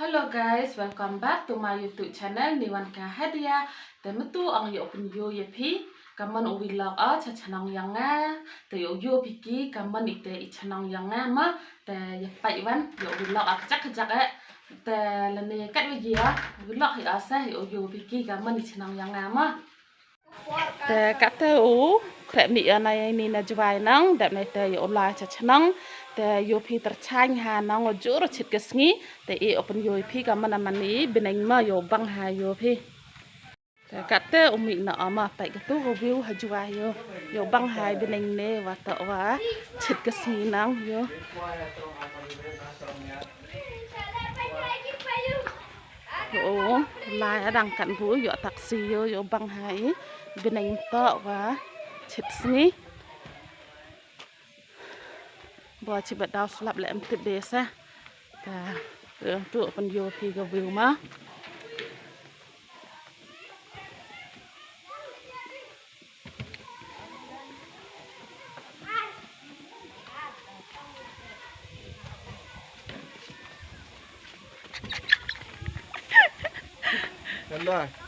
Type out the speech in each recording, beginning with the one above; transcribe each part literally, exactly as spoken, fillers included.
Hello guys, welcome back to my YouTube channel, Niwanka Hadia. Te mynta ong ïa u pynïoh ïa phi kammon u vlog o cha chnong ïong nga. Te ïoh ïoh phi ki kammon ite i chnong ïong nga ma. Te ïa pait wan ïoh vlog o kjak kjak eh. Te lane kat wa ïa vlog hi o sa ïoh ïoh phi ki kammon i chnong ïong nga ma. Te kata u khreh mih ïa na ïa ni na Jwai nang dep nai te ïa u lai cha chnong. Te ïoh phi tyrchang ha nang u jur chit ka sngi. Te i u pynïoh phi kammon a man i bneng ma ïoh bang ha ïoh phi. Te kata u mih na ama pait katu ka view ha Jwai ïoh ïoh bang ha i bneng ne wa to wa chit ka sngi nang ïoh. Ïoh lai adang kan bu ïoh taxi ïoh ïoh bang ha i bneng to wa chit sngi. Ba chi ba daw slap le em tip de sa. Ta tu pynïoh phi ka view ma.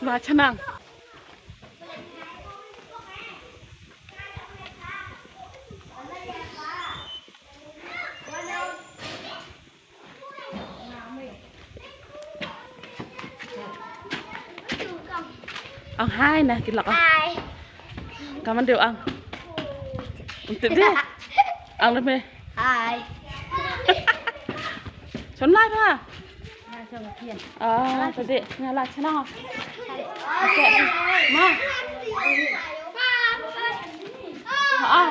Ma chnong. Ong hai na ki lok ong. Hai. Kammon dei ong. Ong tip dei. Ong dei me. Hai. Chon lai ba. Ah, tadi nga la chnong. Okay. Ma. Ah.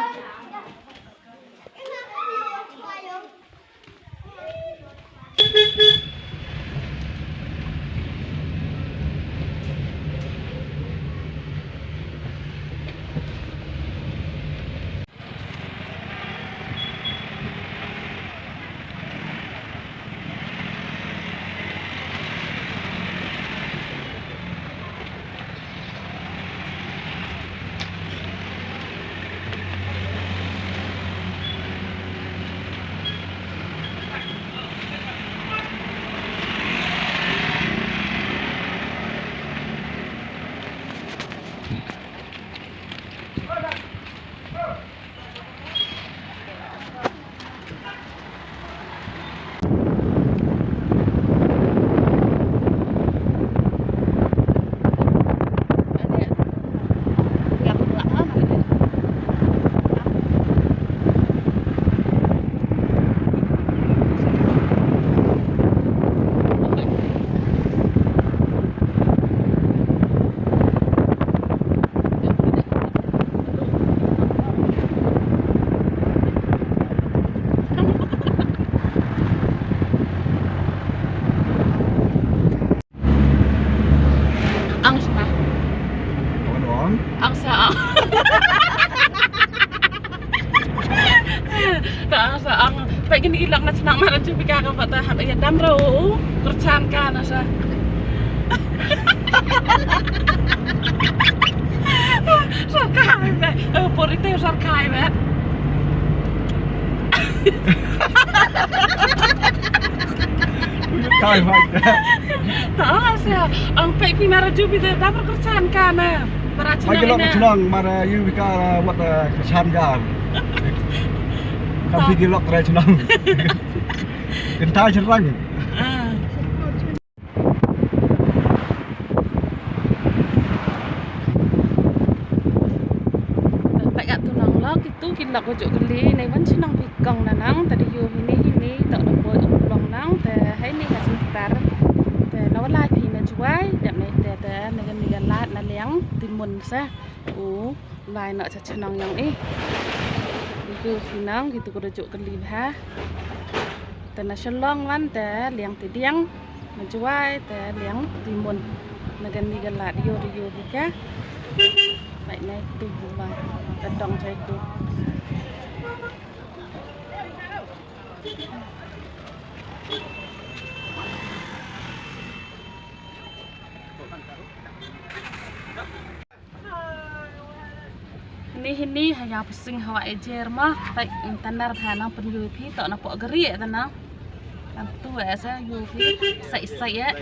Ang sa. Ang sa ang. Ang sa ang. Peit kine ki lok na chnong Mara Jubika ka ba ta hap ïa dam ruh. Kyrchan ka na sa. Sarkai ba. Eh, por ite sarkai ba. Kai mai. Ta sa ang peit ki Mara Jubika da ba kyrchan ka na. Para chnong ina. Chnong Mara Jubika wat kyrchan ka. Kam pi ki lok trai chnong. Kentai cherang. Ah. Peit katto nang lok, kitu ki lok ka juh kali, nai wan chnong phi kong na nang, te da ïoh hini hini, tok da poi ong long nang, te hai ni ha center. Te na walai phi na Jwai, dep nai te te na kani ka lad na liang Timon sa. U lai noh cha chnong ïong i. Kitu phi nang, kitu ka da juh kali bha. Te na Shillong wan te liang Pdiang. Na Jwai te liang Timon. Na kani ka lad ïoh ïoh hi ka. Peit nai tu ba ka dong chai tu. Hini hini ha ïa psing hawa ejer ma, tai internet ha nang pynjui phi to na pok gari ta nang. Kan tu eh sa yu phi sai sai eh.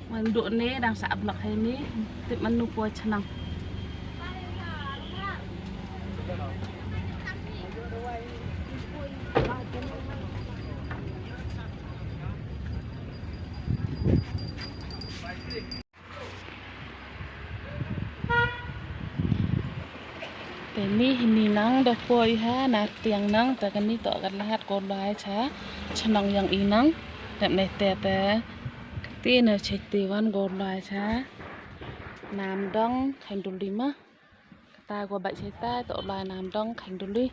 Wan duk ne dang sa blok hai ni. Tip manu poi chnang. Te ni hini nang da poi ha na tiang nang te kani to ka lahat ko lai cha chnong yang i nang. Te ne te te ti na che ti wan ko lai cha nam dong khain duli ma. Kata ko bai che ta to lai nam dong khain duli.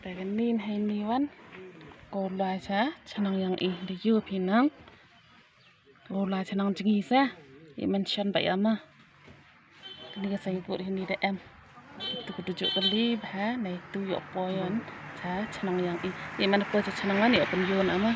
Te kani hini wan ko lai cha chnong yang i de yu phi nang. Gola chnong jngi sa. I mention ba ya ma. Ni ka sai put hini da em. Tu ku tuju kali ba ha nai tu yo poyon. Cha chnong yang i. I man po cha chnong man yo pun yun ama.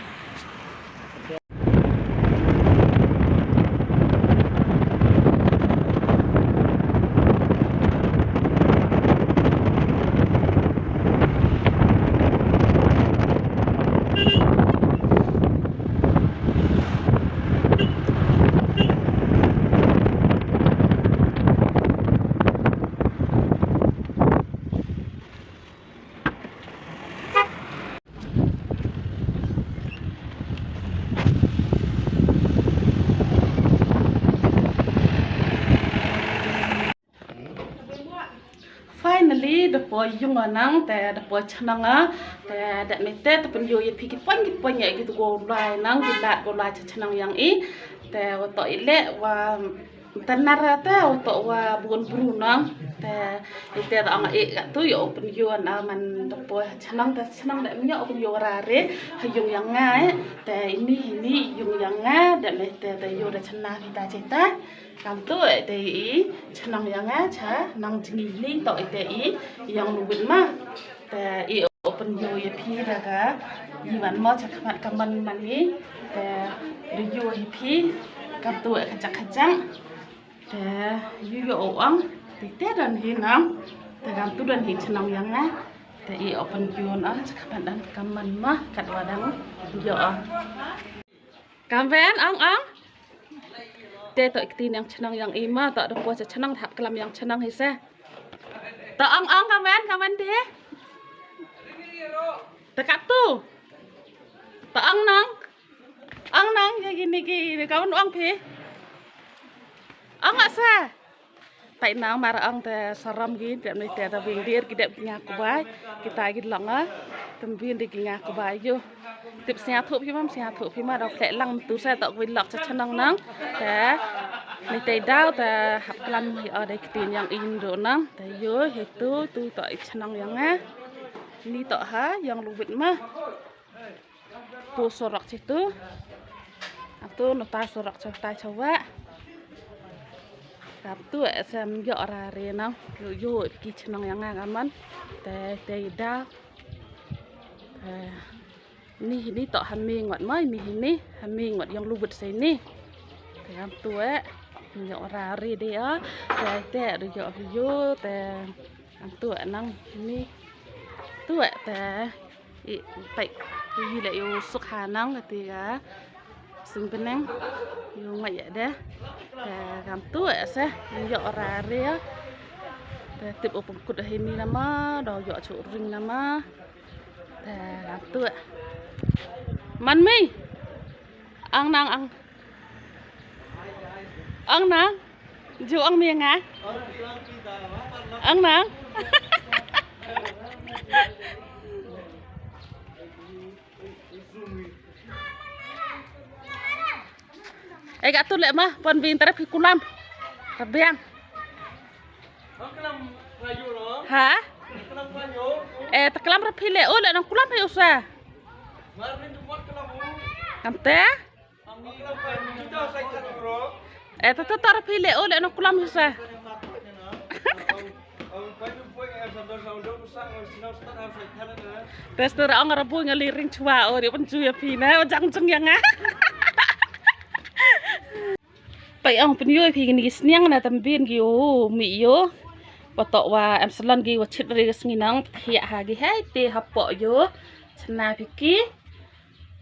Finally da poi yung nang te da poi chnong a te da me te te pun yo ye phi ki pon ki pon ye ki tu go lai nang ki lat go lai cha chnong yang i te wa to i le wa tanar te wa to wa bun bru nang te i te da ang i ka tu yo pun yo na man da poi chnong te chnong da me yo pun yo ra re ha yung yang nga eh. Te ini ini yung yang nga da me te te yo da chna ki ta che ta. Kam tu eh te i chnong yang eh cha nang jngi ling to i te i yang lu wit ma. Te i open yo ye phi da ka i wan mo cha khmat ka man man i te de yo ye phi kam tu eh kajak kajak te yu yo o ang te te dan hi nang te kam tu dan hi chnong yang eh te i open yo na cha khmat dan ka man ma kat wa dang yo a. Kam wen ong ong. Te to ikti nang chnong yang i ma to da po cha chnong hap klam yang chnong hi se. To ong ong kam wen kam wen te. Te kat tu. To ong nang. Ong nang ya gini gini kam ong phi. Ong asa. Pai nang mar ong te saram gi dep ni te ta wing dir ki dep ki nga kubai kita gi long a tem bin di ki nga kubai yu tip sia thup phi mam sia thup phi ma dok te lang tu sa tok win lok cha chnong nang te ni te dau te hap klam hi o de kitin yang in do nang te yu hi tu tu to i chnong yang a ni to ha yang lu wit ma. Tu sorok chitu. Atu nota sorok chawtai chawa. Kap tu esem yo ra re nang yo yo ki chnong yang nga man te te da. Ni hini to hami ngot mai ni hini hami ngot yang lubut se ni. Te am tu eh yo ra re de ya. Te te yo yo te. An tu nang ni tu te i pai i le yu suk ha nang ti ga sing peneng yu ngai ya de te gam tu se yo ra re te tip u pengkut hi ni nama do yo chu ring nama te gam tu man mi ang nang ang Ang nang. Ju ang mi nga. Ang nang. Eh, ka tu le ma pon bin tarap ki kulam. Rabiang. Ha? Eh, ta kulam rap hi le o le nang kulam hi usa. Kam te? Eh, ta ta ta rap hi le o le nang kulam hi usa. Te sto ra ong ra bu nga li ring chwa o ri pun chu ya phi na o jang jung ya nga. Pai ong pun yo phi ni sniang na tam bin ki o mi yo. Patoh wa em salon gi wa chit ri ka sngi nang thiah ha gi hai te hapoh yo. Chna phi ki.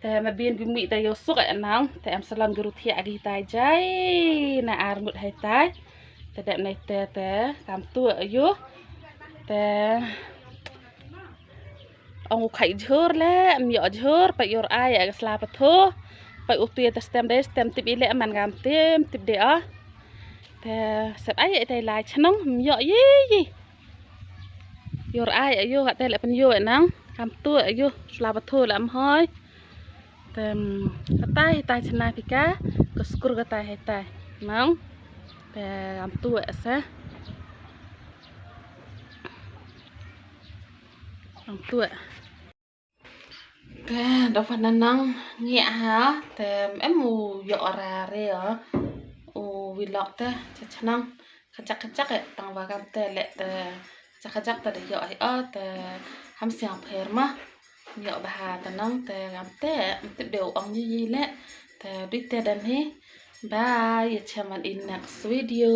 Te ma bin bi mih te yo suk e nang te em salon gi ru thiah gi tai jai na ar ngut hai tai. Te dep nei te te kam tu yo. Te ong u khai jhur le em yo jhur pa yor ai ka sla patho. Pa u tu ya te stem dei stem tip i le man gam tem tip de ah. Te sep ai ya te lai chnong em yo yi yi. Yor ai ayo ka te le pen yo nang kam tu ayo sla patho le em hoi. Te em tai tai chna phi ka ka skur ka tai hai tai nang. Te kam tu asa. Kam tu. Te da fa na nang ngi ha te em u yo ra re yo. U vlog te cha chnong kachak kachak e tang wa kam te le te kachak kachak te da yo ai o te ham siang pher ma. Yo ba ha te nang te kam te em tip de u ong yi yi le te bi te dan hi. Bye ya chaman in next video.